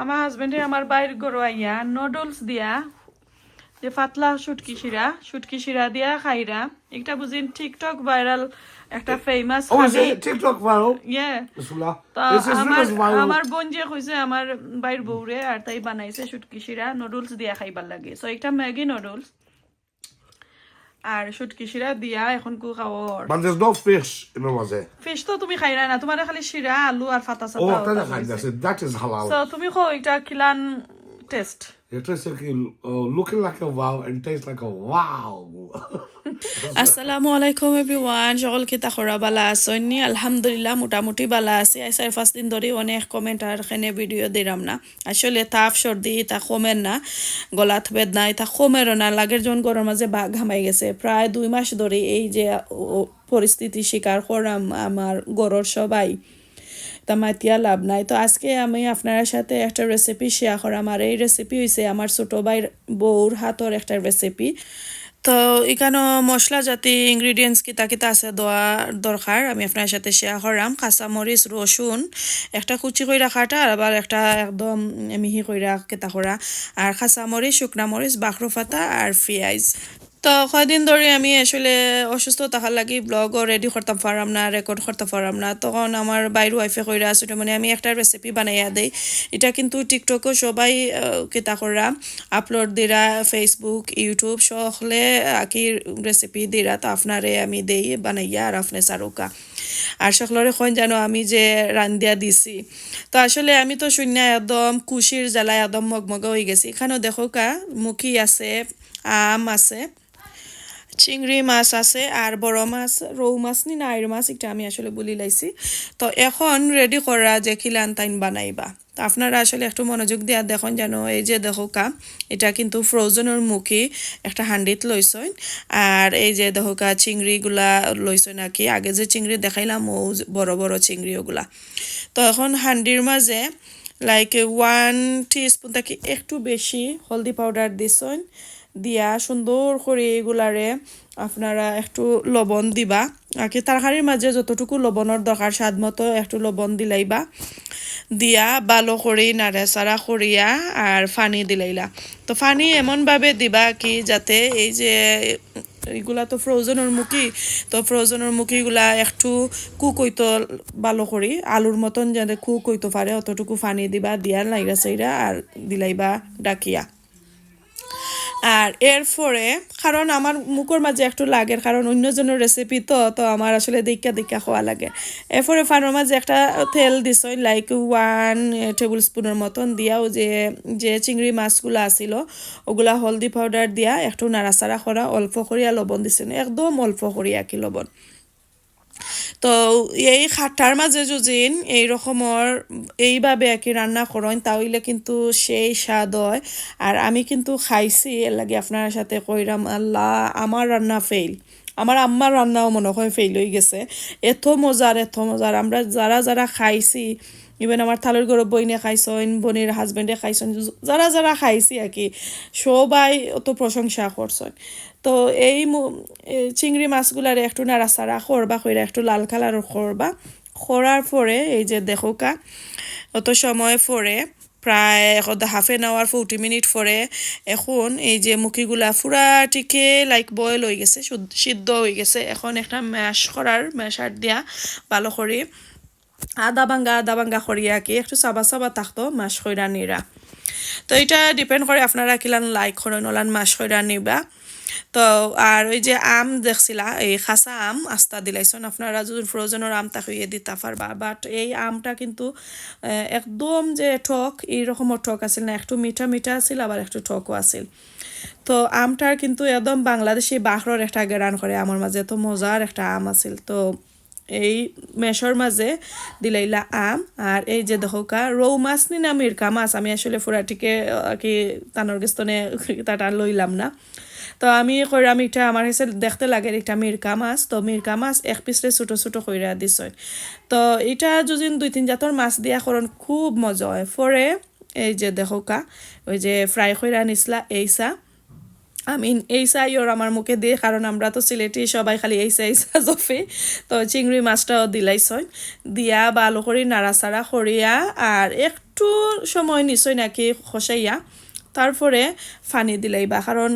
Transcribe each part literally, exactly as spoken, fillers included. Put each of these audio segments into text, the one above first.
আমার হাজবেন্ডে আমার বাইর ঘরো আইয়া নুডলস দিয়া, যে পাতলা শুটকি শিরা, শুটকি শিরা দিয়া খাইরা। একটা বুঝিন TikTok viral, একটা famous. Oh, is it TikTok viral? ইয়ে। Bismillah. তো This is আমার really viral. আমার বোন যে কইছে আমার বাইর বউরে, আর তাই বানাইছে শুটকি শিরা নুডলস দিয়া খাইবার লাগি। সো একটা ম্যাগি নুডলস আর শুটকি শিরা দিয়া এখন কু খাওয়ার। But there's no fish in the মাঝে। ফিশ তো তুমি খাইরা না, তোমার খালি শিরা, আলু আর ফাতা সাতা Oh, ওটা তাহলে দিছে। খাই যাচ্ছে। That is halal. So তুমি কও এটা কিলান test? It tastes like, uh, looking like a wow and tastes like a wow. আসসালামু আলাইকুম এভরিওয়ান, সকল কিতা খবর, বালা আছইন নি? আলহামদুলিল্লাহ, মোটামুটি বালা আছি। আজ চাইর পাঁচ দিন ধরি অনেক কমেন্ট আর এখানে ভিডিও দিলাম না। আসলে তাপ সর্দি ইতা কমের না, গলাত বেদনা ইতা কমেরও না, লাগের জন ঘরর মাঝে বাঘ হামাই গেছে। প্রায় দুই মাস ধরি এই যে ও, পরিস্থিতি শিকার করলাম আমার ঘরর সবাই, তা মাতিয়া লাভ নাই। তো আজকে আমি আপনার সাথে একটা রেসিপি শেয়ার করাম। আর এই রেসিপি হইছে আমার ছোট ভাইর বউর হাতর একটা রেসিপি। তো এখানো মশলা জাতি ইনগ্রিডিয়েন্টস কিতা কিতা আছে দেওয়া দরকার আমি আপনার সাথে শেয়ার করাম। কাঁচামরিচ, রসুন, একটা কুচি কইরা কাটা আর আবার একটা একদম মিহি কইরা কিতা করা, আর কাঁচামরিচ, শুকনা মরিচ, বাখরু ফাতা আর পিয়াইজ। তো কয়দিন ধরি আমি আসলে অসুস্থ থাকার লাগি ব্লগও রেডি করতাম পারলাম না, রেকর্ড করতাম পারলাম না। তখন আমার বাইর ওয়াইফে কইরা আসলে মানে আমি একটা রেসিপি বানাইয়া দেই। এটা কিন্তু টিকটকও সবাই আহ, কিতা করা আপলোড দিরা, Facebook, YouTube সকলে একই রেসিপি দিরা। তো আপনারে আমি দেই বানাইয়া আর আপনে সারুকা আর সকলরে কইন জানো আমি যে রান্দিয়া দিছি। তো আসলে আমি তো শূন্য একদম খুশির জ্বালায় একদম মগমগা হয়ে গেছি। এখানেও দেখো কা মুখি আছে, আম আছে, চিংড়ি মাছ আছে, আর বড় মাছ, রৌ মাছ নি না আইর মাছ, এটা আমি আসলে বলি লাইছি। তো এখন রেডি করা যে কিলান তাইন বানাইবা। তো আপনারা আসলে একটু মনোযোগ দিয়া দেখুন যেন এই যে দেখো কা, এটা কিন্তু ফ্রোজেনর মুখি একটা হান্ডিত লইছইন। আর এই যে দেখো কা চিংড়িগুলা লইছইন আর কি, আগে যে চিংড়ি দেখাইলাম ও বড় বড় চিংড়ি ওগুলা। তো এখন হান্ডির মাঝে লাইক ওয়ান টিস্পুন থাকি একটু বেশি হলদি পাউডার দিছইন, দিয়া সুন্দর করে এগুলারে আপনারা একটু লবণ দিবা। আর কি তরকারির মাঝে যতটুকু লবণর দরকার স্বাদ মতো একটু লবণ দিলাইবা, দিয়া ভালো করে নাড়াচাড়া করিয়া আর পানি দিলাইলা। তো পানি এমনভাবে দিবা কি যাতে এই যে এইগুলা তো ফ্রোজেনর মুখি, তো ফ্রোজেনর মুখিগুলা একটু কুক হইতো ভালো করি, আলুর মতন যাতে কুক হইতো পারে অতটুকু পানি দিবা, দিয়া নাইরা চাইরা আর দিলাইবা ডাকিয়া। আর এরপরে কারণ আমার মুখর মাঝে একটু লাগের, কারণ অন্যজনর রেসিপি তো, তো আমার আসলে দেখা দেখা খাওয়া লাগে। এরপরে পানর মাঝে একটা তেল দিছইন, লাইক ওয়ান টেবিল স্পুনর মতন দিয়াও যে যে চিংড়ি মাছগুলা আছিল ওগুলা হলদি পাউডার দিয়া একটু নাড়াচাড়া করা, অল্প করিয়া লবণ দিছইন, একদম অল্প করিয়া কি লবণ। তো এই খাট্টার মাঝে যদি এই রকমর এইভাবে আর কি রান্না করইন তাহলে কিন্তু সেই স্বাদ হয়। আর আমি কিন্তু খাইছি, এর লাগি আপনার সাথে কইরাম আল্লাহ আমার রান্না ফেইল, আমার আম্মার রান্নাও মনে হয় ফেইল হয়ে গেছে। এত মজার, এত মজার। আমরা যারা যারা খাইছি, ইভেন আমার তালর ঘরর বইনে খাইছইন, বইনের হাজবেন্ডে খাইছইন, যারা যারা খাইছি আর কি, সবাই অত প্রশংসা করছইন। তো এই মু- এ, চিংড়ি মাছগুলারে একটু নাড়াচাড়া করবা, কইরা একটু লাল কালার করবা। করার পরে এই যে দেখো কা, অত সময় পরে প্রায় এখন half an hour forty minute পরে এখন এই যে মুখিগুলা পুরা টিকে লাইক বয়েল হয়ে গেছে, শুদ্ধ- সিদ্ধ হয়ে গেছে। এখন একটা ম্যাশ করার ম্যাশার দিয়া ভালো করে আদা ভাঙ্গা আদা ভাঙ্গা করিয়া কি একটু সাবা সাবা থাকতো ম্যাশ কইরা নিরা। তো এটা ডিপেন্ড করে আপনারা কিলান লাইক করেন, ওলান ম্যাশ কইরা নিবা। তো আর ওই যে আম দেখছিলা, এই খাসা আম আস্তা দিলাইছন। আপনারা যদি ফ্রোজেনর আম তাকে ইয়ে দিতা পারবা, বাট এই আমটা কিন্তু আহ, একদম যে টক, এই রকমও টক আছিল না, একটু মিঠা মিঠা আছিল, আবার একটু টকও আছিল। তো আমটার কিন্তু একদম বাংলাদেশি বাখরর একটা গেরান করে আমার মাঝে, তো মজার একটা আম আছিল। তো এই ম্যাশর মাঝে দিলাইলা আম। আর এই যে দেখো কা, রৌ মাছ নি না মিরকা মাছ, আমি আসলে ফুরাটিকে আহ, কি তানর গেস্তনে তাটা লইলাম না। তো আমি কইরাম এটা আমার কাছে দেখতে লাগে একটা মিরকা মাছ, তো মিরকা মাছ এক পিসরে ছোট ছোট কইরা দিছইন। তো এটা যদি দুই তিন জাতর মাছ দিয়া করন খুব মজা হয়। পরে এই যে দেখো কা, ওই যে ফ্রাই কইরা নিছলা এইসা, আমি এইসা ইয়র আমার মুখে দিয়ে, কারণ আমরা তো সিলেটি সবাই খালি এইসা এইসা জফে। তো চিংড়ি মাছটাও দিলাইছইন, দিয়া ভালো করে নাড়াচাড়া করিয়া আর এক একটু সময় নিছইন আর কি খসাইয়া, তারপরে পানি দিলাইবা, কারণ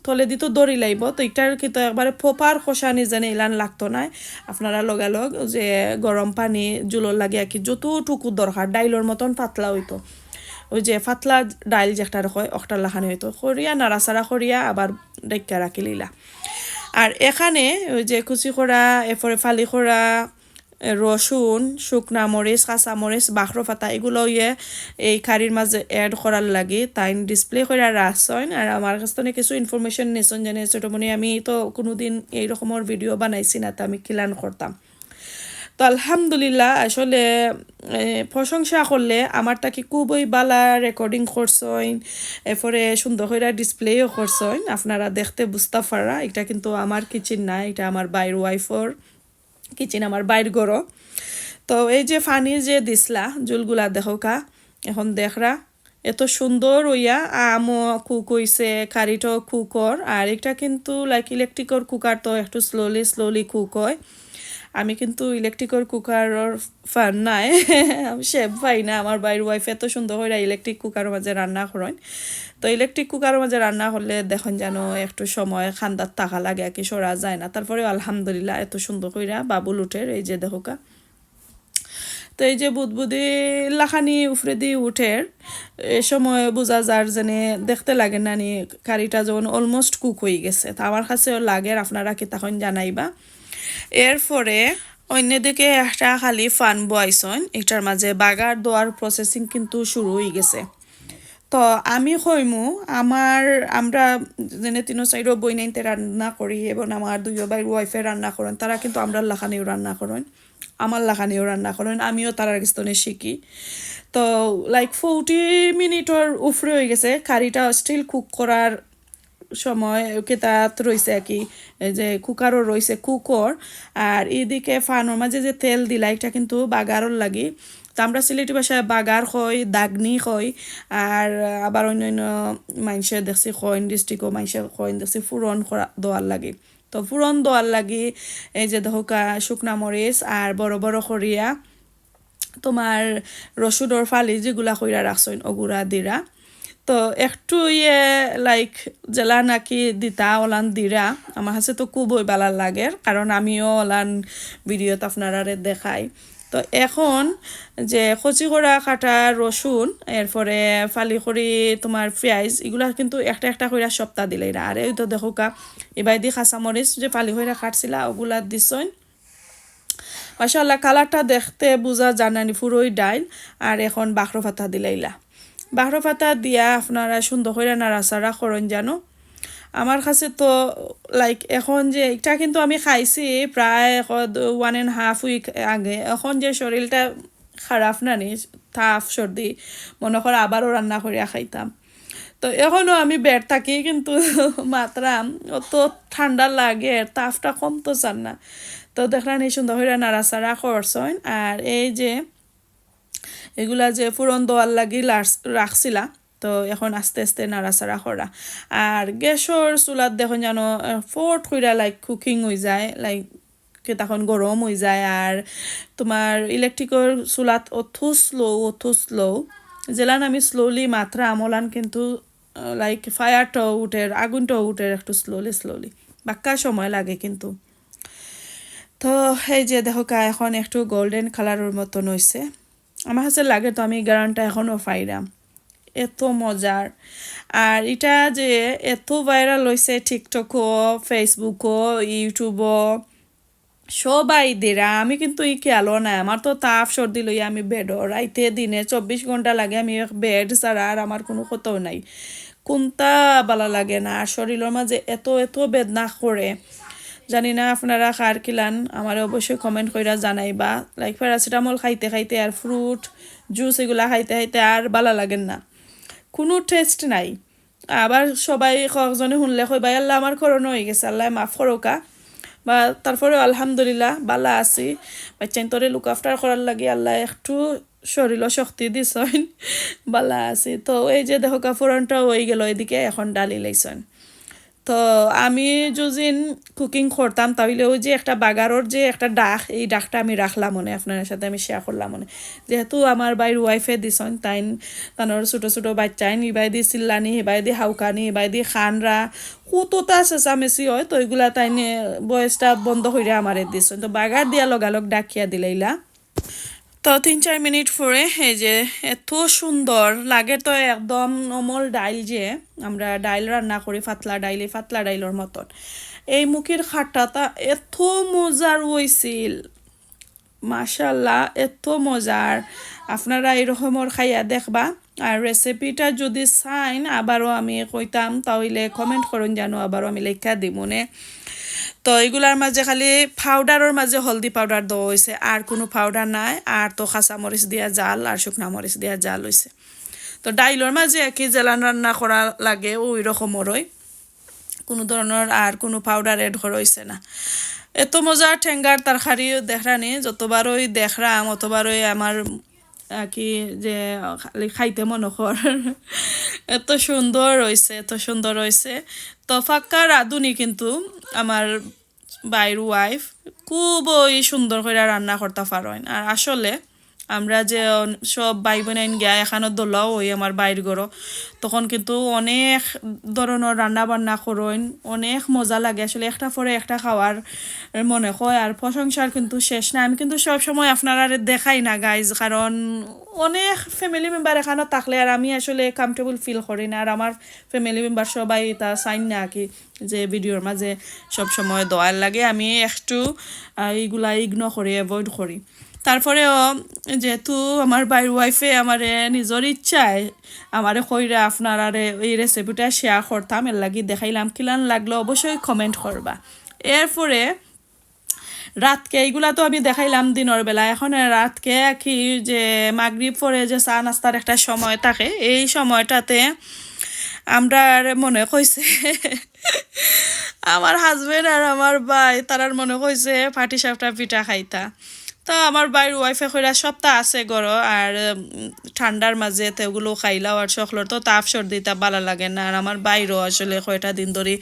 তলেদি তো ধরি লাইবো। তো ইটার কিন্তু একবারে proper খসানি যেন ইলান লাগতো নায়। আপনারা লগালগ যে গরম পানি ঝুলর লাগি আর কি যতটুকু দরকার, ডাইলর মতন পাতলা অইতো, ওই যে পাতলা ডাইল যেটারে কয়, অটার লাখানি অইতো, করিয়া নাড়াচাড়া করিয়া আবার ঢাকিয়া রাখিলিলা। আর এখানে ওই যে কুচি করা, এরপরে ফালি করা, এ, রসুন, শুকনা মরিচ, কাঁচা মরিচ, বাখরো পাতা, এগুলা অইয়া এই কারির মাঝে add করার লাগি তাইন display করিয়া রাখছইন। আর আমার কাছ থেকে কিছু information নিছইন, যেন ছোটমণি আমি তো কোনোদিন এই রকমর video বানাইছি না, তো আমি কিলান করতাম। তো আলহামদুলিল্লাহ, আসলে, এ, প্রশংসা করলে আমার তাকি খুবই বালা recording করছইন, এরপরে সুন্দর কইরা displayও করছইন। আপনারা দেখতে বুঝতা পাররা, এটা কিন্তু আমার kitchen না, এটা আমার ভাইর wife-র kitchen, আমার ভাইর ঘরো। তো এই যে পানি যে দিছলা, ঝুলগুলা দেখউক্কা, এখন দেখরা এত সুন্দর অইয়া আমও cook অইছে, কারিটাও cook অর। আর এটা কিন্তু, like, electric-র cooker তো একটু slowly slowly cook হয়। আমি কিন্তু electric-র cooker-র fan নায়, আমি shape পাই না। আমার ভাইর wife এত সুন্দর কইরা electric cooker-র মাঝে রান্না করইন। তো electric cooker-র মাঝে রান্না করলে দেখইন যেন একটু সময় কান্দাত থাকা লাগে আর কি, সরা যায় না। তারপরেও আলহামদুলিল্লাহ এত সুন্দর কইরা bubble উঠের, এই যে দেখউক্কা। তো এই যে বুদবুদি লাখানি উফরেদি উঠের, এ সময় বুঝা যার যেন দেখতে লাগে নানি কারিটা যেন almost cook অই গেছে। তো আমার কাছেও লাগের, আপনারা কিতা কইন জানাইবা। এরপরে অন্যদিকে একটা খালি pan বওয়াইছইন, এটার মাঝে বাগার দেওয়ার processing কিন্তু শুরু অই গেছে। তো আমি কইমু, আমার, আমরা যেন তিনো চাইরো বইনাইন্তে রান্না করি এবং আমার দুইও ভাইর wife-এ রান্না করইন, তারা কিন্তু আমরার লাখানিও রান্না করইন, আমার লাখানিও রান্না করইন, আমিও তারার গেছ থনে শিখি। তো, like, forty মিনিটর উফরে অই গেছে, কারিটা still cook করার সময় কিতাত রইছে আর কি, এই যে cooker-ও রইছে, cook অর। আর এদিকে pan-র মাঝে যে তেল দিলা, এটা কিন্তু বাগারর লাগি। তো আমরা সিলেটি ভাষায় বাগার কই, দাগনি কই, আর আবার অন্য অন্য মাইনষে দেখছি কইন, district-ও মাইনষে কইন দেখছি ফুরন করা, দেওয়ার লাগি। তো ফুরন দেওয়ার লাগি এই যে দেখউক্কা শুকনা মরিচ আর বড় বড় করিয়া তোমার রসুনর ফালি যেগুলা কইরা রাখছইন, ওগুলা দিরা। তো একটু ইয়ে, like, যেলা নাকি দিতা, ওলান দিরা। আমার কাছে তো খুবই বালা লাগের, কারণ আমিও ওলান video-ত আপনারারে দেখাই। তো এখন যে কচি করা কাটা রসুন, এরপরে ফালি করি তোমার পিয়াইজ, এগুলা কিন্তু একটা একটা কইরা সবতা দিলাইরা। আর এই তো দেখউক্কা, ইবায়দি কাঁচা মরিচ যে ফালি কইরা কাটছিলা, ওগুলা দিছইন। মাশাআল্লাহ, colour-টা দেখতে বুঝা যায় নানি, পুরোই ডাইল। আর এখন বাখরো পাতা দিলাইলা, বাখরো পাতা দিয়া আপনারা সুন্দর কইরা নাড়াচাড়া করইন জানো। আমার কাছে তো, like, এখন যে এটা কিন্তু আমি খাইছি প্রায় এখন one and half week আগে। এখন যে শরীরটা খারাপ নানি, তাপ সর্দি, মনে করো আবারও রান্না করিয়া খাইতাম। তো এখনো আমি bed থাকি, কিন্তু মাতরাম অত ঠান্ডা লাগে, তাপটা কমতো চার না। তো দেখলাম এই সুন্দর কইরা নাড়াচাড়া করছইন। আর এই যে এগুলা যে ফুরন দেওয়ার লাগি লাস-, রাখছিলা, তো এখন আস্তে আস্তে নাড়াচাড়া করা। আর গ্যাসর চুলাত দেখইন জানো, আহ, ফট কইরা, like, cooking অই যায়, like, কিতা কইন গরম অই যায়। আর তোমার electric-র চুলাত অত slow, অত slow। যেলান আমি slowly মাতরাম ওলান কিন্তু, আহ, like, fire-টাও উঠের, আগুনটাও উঠের একটু slowly slowly। বাক্কা সময় লাগে কিন্তু। তো এই যে দেখউক্কা, এখন একটু golden colour-র মতন অইছে। আমার কাছে লাগে তো আমি ঘ্রাণটা এখনো পাইরাম, এত মজার। আর এটা যে এত viral অইছে TikTok-ও, Facebook-ও, YouTube-ও, সবাই দিরা। আমি কিন্তু ই খেয়ালও নাই, আমার তো তাপ সর্দি লইয়া আমি bed-ও, রাইতে দিনে চব্বিশ ঘন্টা লাগে আমি এক bed ছাড়া, আর আমার কোনো কথাও নাই। কোনটা বালা লাগে না, আর শরীরর মাঝে এত এত বেদনা করে। জানি না আপনারা কার কিলান, আমারে অবশ্যই comment কইরা জানাইবা। Like, paracetamol খাইতে খাইতে আর fruit juice এগুলা খাইতে খাইতে আর বালা লাগের না, কোনো taste নাই। আবার সবাই কয়েকজনে শুনলে কইবা, "আল্লাহ, আমার করোনা অই গেছে, আল্লাহ মাফ করউক্কা।" বা তারপরেও আলহামদুলিল্লাহ বালা আছি। বাচ্চাইন্তরে look after করার লাগি আল্লাহ একটু শরীরও শক্তি দিছইন, বালা আছি। তো এই যে দেখউক্কা, ফুরনটাও অই গেল, এদিকে এখন ডালি লাইছইন। তো আমি যুদিন কুকিং করতাম, তাইলে ওই যে একটা বাগারর যে একটা ডাক, এই ডাকটা আমি রাখলাম অনে, আপনারার সাথে আমি শেয়ার করলাম অনে। যেহেতু আমার ভাইর ওয়াইফে দিছইন, তাইন তানর ছোট ছোট বাচ্চাইন, ইবায়দি চিল্লানি, হিবায়দি হাউকানি, হিবায়দি কানরা, কততা চেঁচামেচি অয়, তো ইগুলা তাইন ভয়েসটা বন্ধ করিয়া আমারে দিছইন। তো বাগার দিয়া লগালগ ডাকিয়া দিলাইলা। তো তিন চার মিনিট পরে এই যে এত সুন্দর লাগে, তো একদম নরমাল ডাইল, যে আমরা ডাইল রান্না করি, পাতলা ডাইল, এই পাতলা ডাইলর মতন। এই মুখির খাট্টাটা এত মজার অইছিল, মাশাআল্লাহ, এত মজার। আপনারা এই রকমর খাইয়া দেখবা। আর রেসিপিটা যুদি চাইন আবারও আমি কইতাম, তাইলে কমেন্ট করইন জানো, আবারও আমি লেখা দিমুনে। তো ইগুলার মাঝে খালি পাউডারর মাঝে হলদি পাউডার দেওয়া অইছে, আর কুনু পাউডার নাই। আর তো কাঁচা মরিচ দিয়া জাল আর শুকনা মরিচ দিয়া জাল অইছে। তো ডাইলর মাঝে একই যেলান রান্না করা লাগে, ওই রকমরই, কুনু ধরনর আর কুনু পাউডার অ্যাড করা অইছে না। এত মজার টেঙ্গার তরকারি দেখরানি, যতবারই দেখরাম অতবারই আমার আর কি যে খালি খাইতে মনে কর। এত সুন্দর অইছে, এত সুন্দর অইছে। তো পাক্কা রাঁধুনি কিন্তু আমার ভাইর ওয়াইফ, খুবই সুন্দর কইরা রান্না করতা পারইন। আর আসলে আমরা যে সব ভাই বোনাইন গিয়া একখানো দলা অই আমার ভাইর ঘরো, তখন কিন্তু অনেক ধরনর রান্না বান্না করইন, অনেক মজা লাগে। আসলে একটা পরে একটা খাওয়ার মনে কয়, আর প্রশংসার কিন্তু শেষ নাই। আমি কিন্তু সব সময় আপনারারে দেখাই না গাইজ, কারণ অনেক ফ্যামিলি মেম্বার একখানো থাকলে আর আমি আসলে কমফোর্টেবল ফিল করি না, আর আমার ফ্যামিলি মেম্বার সবাই ইতা চাইন না আর কি যে ভিডিওর মাঝে সব সময় দেওয়ার লাগি। আমি একটু, আহ, ইগুলা ইগনোর করি, অ্যাভয়েড করি। তারপরেও যেহেতু আমার ভাইর ওয়াইফে আমারে নিজর ইচ্ছায় আমারে কইরা আপনারারে এই রেসিপিটা শেয়ার করতাম, এর লাগি দেখাইলাম। কিলান লাগলো অবশ্যই কমেন্ট করবা। এরপরে রাতকে, এইগুলা তো আমি দেখাইলাম দিনর বেলা, এখন রাতকে কি যে মাগরিব পরে যে চা নাস্তার একটা সময় থাকে, এই সময়টাতে আমরার মনে কইছে আমার হাজবেন্ড আর আমার ভাই, তারার মনে কইছে পাটিসাপটা পিঠা খাইতা। তো আমার ভাইর ওয়াইফে কইরা সবতা আছে ঘরো, আর উম, ঠান্ডার মাঝে তো ওগুলো খাইলাও, আর সকলর তো তাপ সর্দিটা ভালা লাগে না। আর আমার ভাইরও আসলে কয়টা দিন ধরি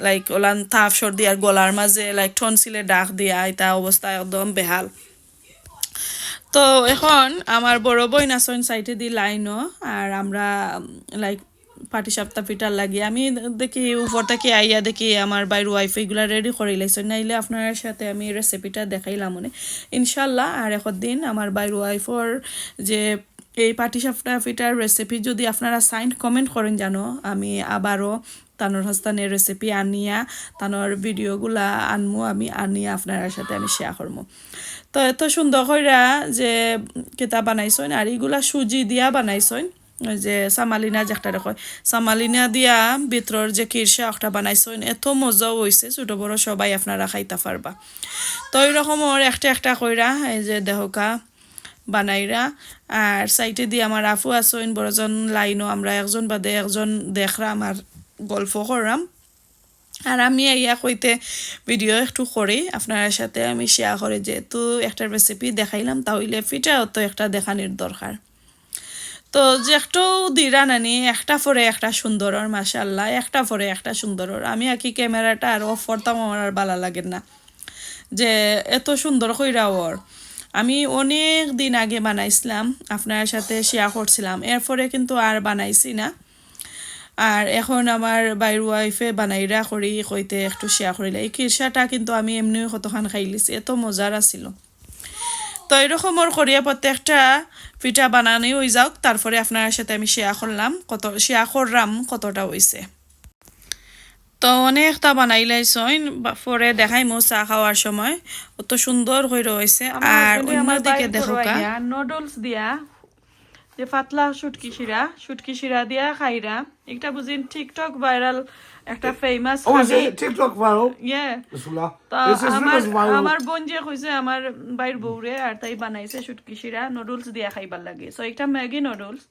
লাইক ওলান তাপ সর্দি আর গলার মাঝে লাইক টনসিলে ডাক দিয়া, এটা অবস্থা একদম বেহাল। তো এখন আমার বড় বইন আছইন সাইডেদি লাইনও, আর আমরা লাইক পাটিসাপটা পিঠার লাগি আমি দেখি উপর থাকি আইয়া দেখি আমার ভাইর ওয়াইফে এগুলা রেডি করি লাইছইন, নাইলে আপনারার সাথে আমি রেসিপিটা দেখাইলাম অনে ইনশাল্লাহ। আর একদিন আমার ভাইর ওয়াইফর যে এই পাটিসাপটা পিঠার রেসিপি যুদি আপনারা চাইন কমেন্ট করইন জানো, আমি আবারও তানর হাস্তানের রেসিপি আনিয়া, তানর ভিডিওগুলা আনমু আমি, আনিয়া আপনারার সাথে আমি শেয়ার করমু। তো এত সুন্দর কইরা যে কিতা বানাইছইন, আর ইগুলা সুজি দিয়া বানাইছইন, ওই যে সামালিনা যেটারে কয়, সামালিনা দিয়া ভিতরর যে কিরসা একটা বানাইছইন, এত মজা অইছে, ছোট বড় সবাই আপনারা খাইতা পারবা। তো এই রকমর একটা একটা কইরা এই যে দেখউক্কা বানাইরা। আর সাইডেদি আমার আফু আছইন, বড়জন লাইনও, আমরা একজন বাদে একজন দেখরাম আর গল্প কররাম। আর আমি আইয়া কইতে ভিডিও একটু করি, আপনারার সাথে আমি শেয়ার করি, যেহেতু একটা রেসিপি দেখাইলাম, তাইলে পিঠাও তো একটা দেখানির দরকার। তো যে একটু দিরা নানি, একটা পরে একটা সুন্দর অর, মাশাআল্লাহ, একটা পরে একটা সুন্দর অর। আমি আর কি ক্যামেরাটা আর অফ করতাম, আমার আর ভালা লাগে না যে এত সুন্দর কইরা অর। আমি অনেক দিন আগে বানাইছিলাম, আপনারার সাথে শেয়ার করছিলাম, এরপরে কিন্তু আর বানাইছি না। আর এখন আমার ভাইর ওয়াইফে বানাইরা করি কইতে একটু শেয়ার করিলা। এই কিরসাটা কিন্তু আমি এমনিও কতখান খাইলিছি, এত মজার আছিল। তো এই রকমর করিয়া প্রত্যেকটা পিঠা বানানি অই যাউক, তারপরে আপনারার সাথে আমি শেয়ার করলাম কত, শেয়ার কররাম কতটা অইছে। তো অনেকটা বানাইলাইছইন, বা-, পরে দেখাইমু চা খাওয়ার সময়। অত সুন্দর কইরা অইছে। আমার আর husband-এ আমার অন্যদিকে বাইর দেখউক্কা। করবাইয়া নুডলস দিয়া, যে পাতলা শুটকি শিরা, শুটকি শিরা দিয়া খাইরা। একটা বুঝিন TikTok ভাইরাল একটা ফেমাস ও, যে খাবি। TikTok viral. ইয়ে। বিসমিল্লাহ। তো This is আমার, famous viral. আমার বোন যে কইছে আমার ভাইর বউরে, আর তাই বানাইছে শুটকি শিরা নুডলস দিয়া খাইবার লাগি। So একটা ম্যাগি নুডলস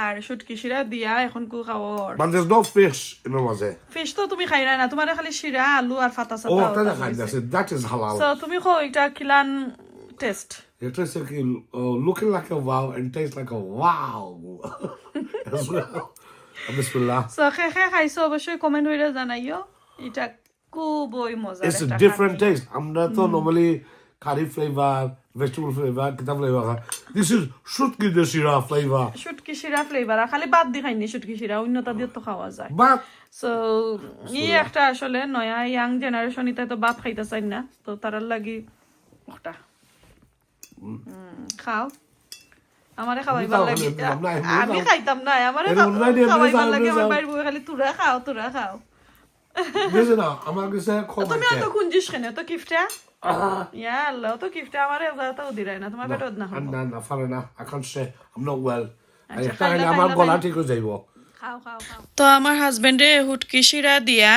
আর শুটকি শিরা দিয়া এখন কু খাওয়ার। But there's no fish in the মাঝে। ফিশ তো তুমি খাইরা না, তোমার খালি শিরা, আলু আর ফাতা ও, সাতা তাই ওটা না খাই, খাইছে। That's it, that is halal. So তুমি কও এটা কিলান test? It is looking, uh, looking like a wow and tastes like a wow as well. বিসমিল্লাহ। সো খে খে খাইছো অবশ্যই কমেন্ট কইরা জানাইও। এটা খুবই মজার It's a একটা different খানি। Taste. আমরা তো normally curry flavor, vegetable flavor, কিতা flavor খাই। This is শুটকি শিরা flavor. শুটকি শিরা ফ্লেভার, আর খালি ভাত দি খাইনি শুটকি শিরা, অন্যতা দিয়ে তো খাওয়া যায়। But সো ই একটা আসলে নয়া ইয়াং জেনারেশন, ইতা তো ভাত খাইতা চাইন না, তো তারার লাগি ওটা। হুম, খাও। আমারে খাওয়াইবার খাও, লাগি। আমি খাইতাম না, আমি আমি খাইতাম। খাইতাম না, আমারে এই খাও-, রুমলাই দিয়ে খাওয়াইবার আমি লাগি খাও, আমার আমি বাইর বউ খালি তোরা খাও, তোরা খাও। বুঝছো না, আমার কাছে খুব তুমি খাইতে। অত কুঞ্জিস কেনে, অত কিফটা? আহ, ইয়া আল্লাহ, অত কিফটা, আমারে এজাতও দিরায় না, তোমার পেটত না না, না, না, পারে না, I can't say, I'm not well. আর আচ্ছা, একটা খাইলে খাইলা, আমার খাইলা, গলা খাইলা। ঠিক হয়ে যাইব। খাও, খাও, খাও। তো আমার হাজবেন্ডে হুটকি শিরা দিয়া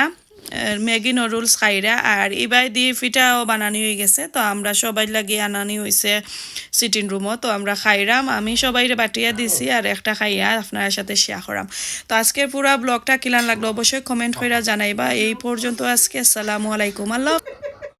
ম্যাগি নুডলস খাইরা, আর ইবাই দি ফিটাও বানানি হয়ে গেছে। তো আমরা সবাই লাগি আনানি হয়েছে সিটিং রুমও। তো আমরা খাইরাম, আমি সবাইরে বাটিয়া দিছি আর একটা খাইয়া আপনার সাথে শেয়ার করাম। তো আজকের পুরা ব্লগটা কিলান লাগলো অবশ্যই কমেন্ট কইরা জানাইবা। এই পর্যন্ত আজকে, আসসালামু আলাইকুম, আল্লাহ হাফেজ।